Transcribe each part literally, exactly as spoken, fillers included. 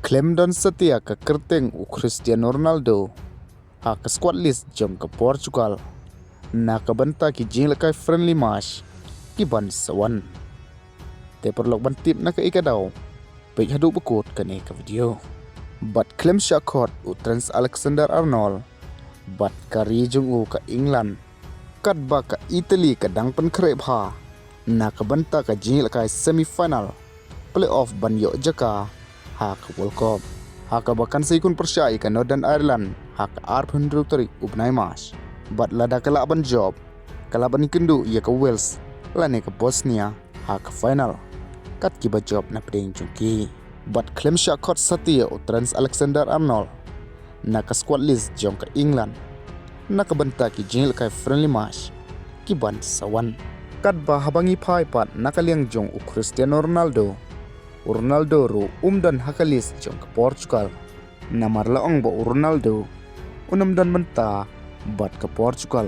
khlem don satia ka kyrteng u Cristiano Ronaldo ha ka squad list jong ka Portugal na ka bynta ki jingïalehkai friendly match ki ban sa wan. Te paralok, ban tip na kaei ka daw, peit haduh ba kut kane ka video. Bad khlem shah khot u Trent Alexander-Arnold bad ka ri jong u ka England, katba ka Italy ka dang pynkhreh bha na ka bynta ka jingïalehkai semi final playoff ban ïoh jaka ha ka World Cup, ha kaba kan sa ïakhun pyrshah ïa ka Northern Ireland ha ka arphew hynriew tarik u bnai March. Bad lada ka lah ban jop, ka lah ban ïakynduh ïa ka Wales lane ka Bosnia ha ka final, kat kiba jop na pdeng jong ki. Bad khlem shah khot satia u Trent Alexander-Arnold na ka squad list jong ka England na ka bynta ki jingïalehkai friendly match ki ban sa wan. Katba haba ngi phai pat na ka liang jong u Cristiano Ronaldo, u Ronaldo ruh um don ha ka list jong ka Portugal. Namar la ong ba u Ronaldo un ym don bynta bad ka Portugal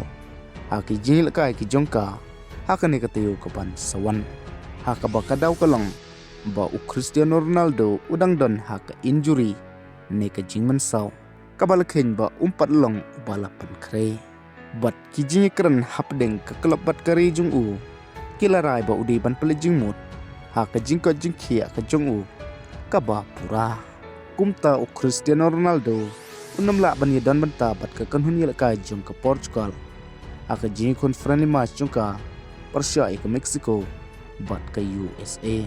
ha ki jingïalehkai ki jong ka ha kane ka taïew ka ban sa wan. Ha kaba ka daw ka long ba u Cristiano Ronaldo u dang don ha ka injury ne ka jingmynsaw, kaba la kheiñ ba um pat long uba la pynkhreh. Bad ki jingïakren hapdeng ka club bad ka ri jong u ki la rai ba u dei ban pynleit jingmut ha ka jingkoit jingkhiah ka jong u kaba pura. Kumta u Cristiano Ronaldo un ym lah ban ïadon bynta bad ka kynhun ïalehkai jong ka Portugal ha ka jingïakhun friendly match jong ka pyrshah ïa ka Mexico bad ka U S A,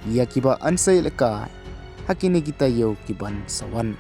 ïa kiba yn sa ïalehkai ha kine ki taïew ki ban sa wan.